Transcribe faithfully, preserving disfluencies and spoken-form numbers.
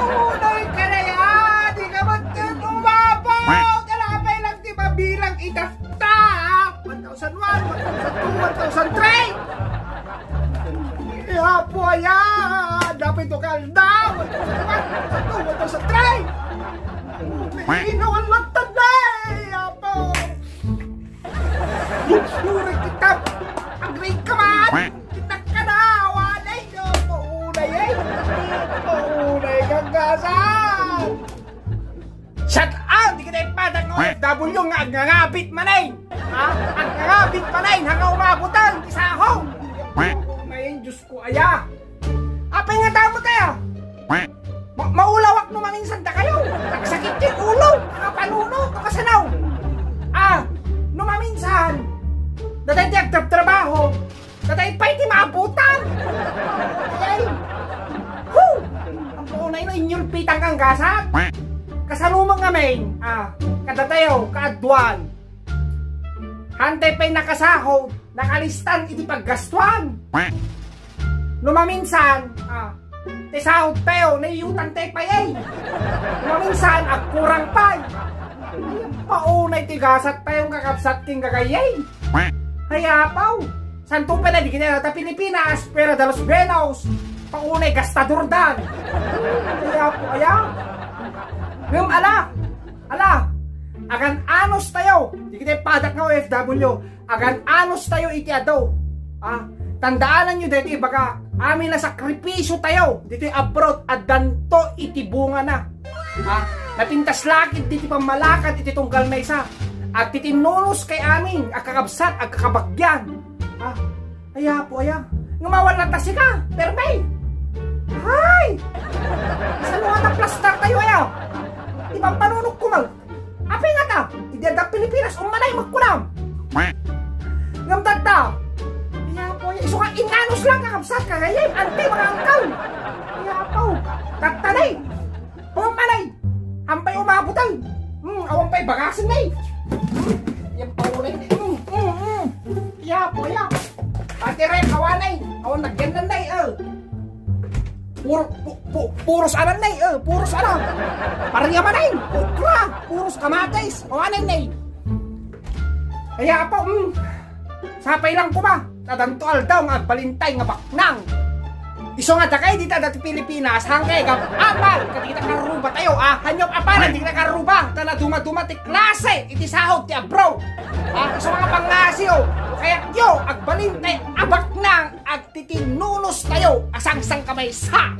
Unay ka na yan! Di ka man ket umapaw! Kalapay lang di mabilang itatta! One thousand one, one thousand two, one thousand three! Apo aya! Dapat ito ka aldaw! One thousand one, one thousand two, one thousand three! Inawan lang tanda eh! Apo! Yuri kita! Agree ka man! Kita ka na! Walay no! Maunay eh! Maunay kang gasat! Shut up! Di kita ipadak nga O F W nga agngangabit man eh! Ha? Agngangabit man eh! Hanga umabutan! Isaho! Main Diyos ko aya! Apay nga tamo tayo? Ma- maulawak no maminsan da kayo. Nagsakit yung ulo. Nakapanuno. Nakasanaw. Ah, no maminsan. Datay ti agtrabtrabaho. Datay pay ti maabutan. Ay. Hu! Ang paunay na inyulpitan kang gasat. Kasalumang ngamin. Ah, kadatayo, kaadwan. Hantay pay nakasahod, nakalistan iti paggastuan. No maminsan, ah, ti sahod tayo, naiyutan tayo pay ay. No maminsan, agkurang pay. Paunay ti gasat tayo, kakabsat king gagayay. Ay, apaw. Santo pay na, di kita ta Pilipinas, pero dalos benos. Paunay gastador dan. Ay, apo, aya. Ngem ala, ala, agan-anos tayo. Di kita padak nga O F W. Agan-anos tayo iti adu. Ah, tandaananyo daytoy ibaga, amin a sakripisyo tayo ditoy abroad, addanto iti bungana. Ah, napintas lakit diti pammalakad iti tunggal maysa. Agtitinnunos kay amin, agkakabsat, agkakabagyan. Ah, aya po, aya. Ngem awan latta sika, permi. Hay! Saan mo nga plastar tayo, aya? Ipampanunok ko, mag- Apay ngata, idi adda Pilipinas, ummanay magkunam. Ngem dadda, iya po, isu nga innanos lang, kakabsat, kagayem, ante, mga angkaw. Iya po, dadda, nay. Ummanay. Ampay umabutay. Hmm, awan pay bagasen, nay. Yan pa, unay. Hmm, hmm, hmm. Iya po, iya. Pati rin, awanay. Awan nagyan, nay, eh. Puro, pu-, pu-, puros anan, nay, eh, puros anan. Pariamanan, okra, puros kamatis. O, anan, nay. Kaya pa, mm, sapay lang ko ba? Tadanto aldaw nga agbalintay nga baknang. Isu nga dakay dita dati Pilipinas, hangkay gap-apan, kadi kita karuba tayo, ah. Hanyop apan, di kita karuba. Tana duma-duma ti klase, iti sahod ti abro. Ah, isu nga pangasiyo, kaya yo, agbalintay, abaknang, ag- Titinunos tayo, asangsang kamay sa.